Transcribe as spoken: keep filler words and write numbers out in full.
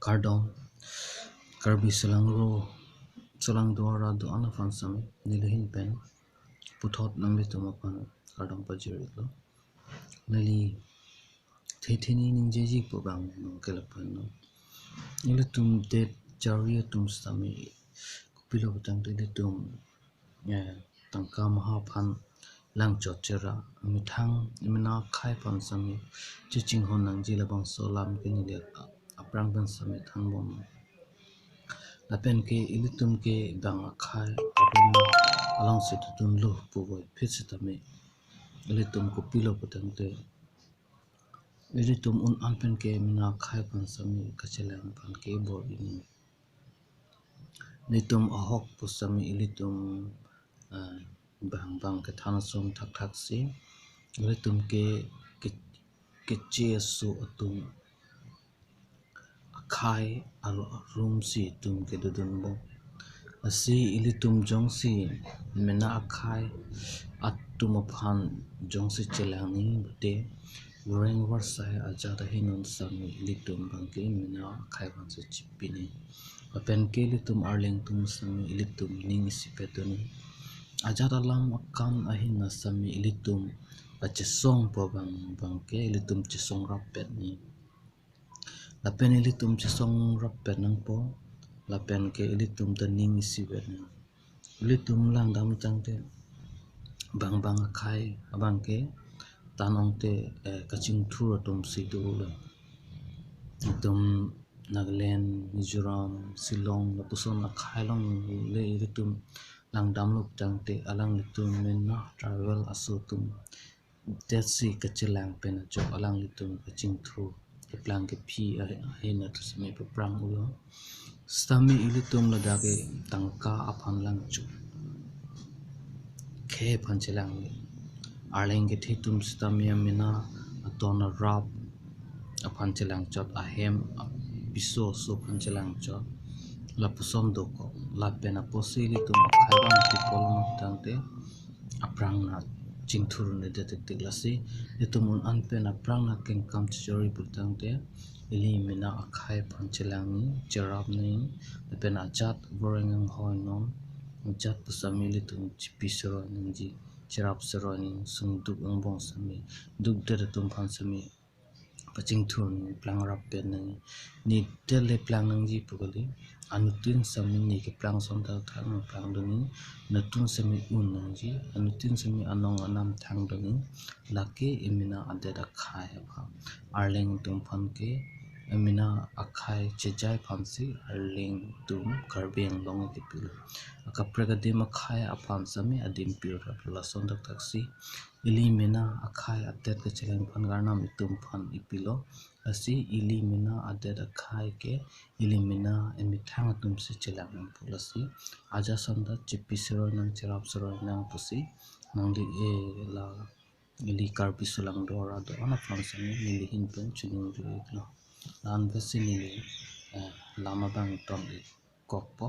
Kardom, Karbi Solangdo, Solangdo arat do-an aphan sitame neli ahin pen puthot nanglitum aphan kardom pajir-iklo. Neli thetheni ningjeji pu abang ke lapu-an lo. Ilitum det jarli atum sitame kopilo putangte ilitum, eh, tangka maha aphan lang chot chera, methang mena akhai aphan sitame chechinghon nangji labangso alam ke neli aphrang pen sitame thanbom. Lapen ke ilitum ke bang akhai arum alongsi dodunlo puvoiphit sitame ilitum kopilo putangte ilitum un-an pen ke mena akhai aphan sitame kachelang aphan ke bor-i nang. Ilitum ahok pu sitame ilitum, ah, bang bang kethan ason thakthak si ilitum ke, ke, keche aso atum akhai aro arum si itum kedodunbom. Lasi ilitum jongsi mena akhai atum aphan jongsi chelang nangji pute, voreng vorsai ajat ahin non sitame ilitum abang ke mena akhai aphan si chipi nang. Lapen ke ilitum arleng atum sitame ilitum ning isipet dun nang. Ajat alam akam ahin na sitame ilitum pachesong pu abang abang ke ilitum chesong rappet nang. Lapen ilitum chesong rappet nangpo, lapen ke ilitum ta ning isipet nang. Ilitum langdam tangte bang bang akhai abang ke tanong te, eh, kachingthur atum si dolo. Itum Nagaland, Mizoram, Shillong, lapuson akhai along le ilitum langdamlo putangte alanglitum mena tribal aso atum detsi kachelang pen ajok alanglitum kachingthur keplang kephi ahin atum sitame paphrang-iklo. Sitame ilitum ladak ke tangka aphan lang chot, khei aphan chelang nang. Arleng kethe atum sitame amena aton arap aphan chelang chot, ahem apiso aso aphan chelang chot, lapuson dokok. Lapen apotsi ilitum akhai abang kipolong tangte aphrang nat chingthur nedet tik tik. Lasi itum un-an pen aphrang nat kengkam chechori putangte ili mena akhai aphan chelang nang, cherap nang, lapen ajat voreng anghoi non, ajat pu sitame ilitum chipi seroi nangji, cherap seroi nang, sungduk angbong sitame dukdet atum aphan sitame pachingthur nang, plang rappet nang. Ne det le plang nangji pu kali. Anuttin sitame ne keplang ason thakthak nangplang dun nang, anuttin sitame un nangji, anuttin sitame anong anam thang dun nang. Lake emena adet akhai aphan, arleng atum aphan ke emena akhai chejai aphan si arleng atum Karbi Anglong kepilo. Akaprek adim akhai aphan sitame adim pir raplo, lason thakthak si ili mena akhai adet kachelang aphan Karnam itum aphan ipilo. Lasi ili mena adet akhai ke ili mena emethang atum si chelang nangpo. Lasi ajat ason ta chipi seroi nang, cherap seroi nang pusi nangli, eh, la ili Karbi Solangdo arat do-an aphan sitame neli ahin pen chiningri-iklo. La-an pensi neli, eh, lam abang tong-ik kokpo.